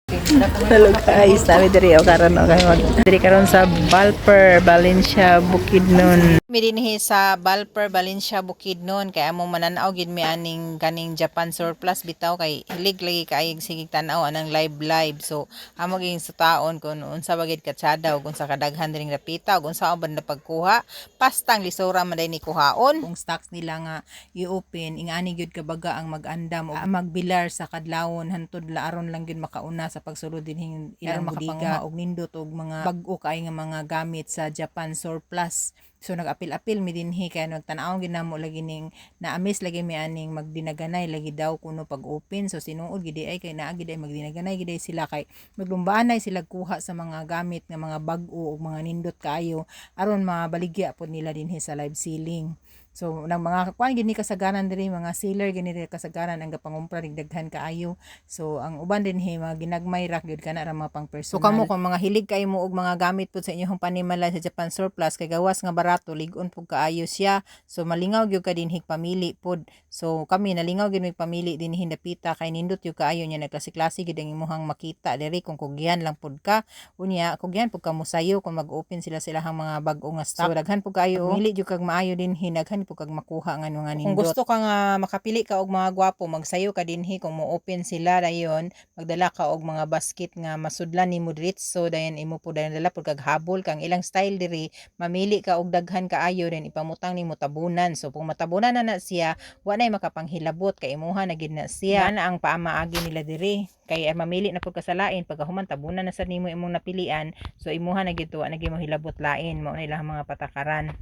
Hello guys, nami diri o karon o kay mag diri karon sa Balper, Valencia, Bukidnon. Mi dinhi sa Balper, Valencia, Bukidnon kay among mananaw gid mi aning kaning Japan Surplus bitaw kay hilig lagi kaayog sigig tan-aw anang live live. So amo ging sutaon kung unsa ba gid katsada ug unsa kadaghan diring rapita ug unsa ba na pagkuha. Pastang lisura man day ni kuhaon. Kung stocks nila nga i-open, ingani gyud kabaga ang mag-andam o magbilar sa kadlawon hantod la aron lang gyud makauna sa pagsulod dinhing ilang bodega og nindot og mga bag-o kay nga mga gamit sa Japan Surplus. So nag-apil-apil mi dinhi kay nagtan-aw gid namo lagi ning na-amaze lagi mi aning magdinaganay lagi daw kuno pag-open. So sinuod gid ay kay naa gid ay magdinaganay gid ay sila kay maglumbaan ay sila kuha sa mga gamit nga mga bag-o ug mga nindot kaayo aron mabaligya pod nila dinhi sa live selling. So nang mga kuan gini kasagaran diri, mga seller gini diri kasagaran ang gapangumpra nig daghan kaayo. So ang uban dinhi mga ginagmay ra gyud kana ra mga pang personal. So kamo kung mga hilig kayo mo og mga gamit pud sa inyong panimalay sa Japan Surplus kay gawas nga barato, lig-on pud kaayo siya. So malingaw gyud ka dinhi pamili pud. So kami nalingaw gyud mig pamili dinhi dapita kay nindot gyud kaayo nya, nagklase-klase gyud ang imuhang makita diri kung kugihan lang pud ka. Unya kugihan pud ka mosayo kung mag-open sila silahang mga bag-o nga stock. So daghan pud kaayo, mili gyud kag maayo dinhi, daghan pud kag makuha nga mga nindot. Kung gusto ka nga makapili ka og mga gwapo, magsayo ka dinhi kung mo-open sila dayon, magdala ka og mga basket nga masudlan nimo diretso dayon, imo pud dayon dala pud kag habol kang ilang style diri, mamili ka og daghan kaayo then ipamutang nimo tabunan. So kung matabunan na na siya, wa nay makapanghilabot kay imuha na gid na siya. Na ang paamaagi nila diri kay mamili na pud ka sa lain, pagkahuman tabunan na sad nimo imong napilian, so imuha na gid to, wa na gid mo hilabot lain. Mao na ilang mga patakaran.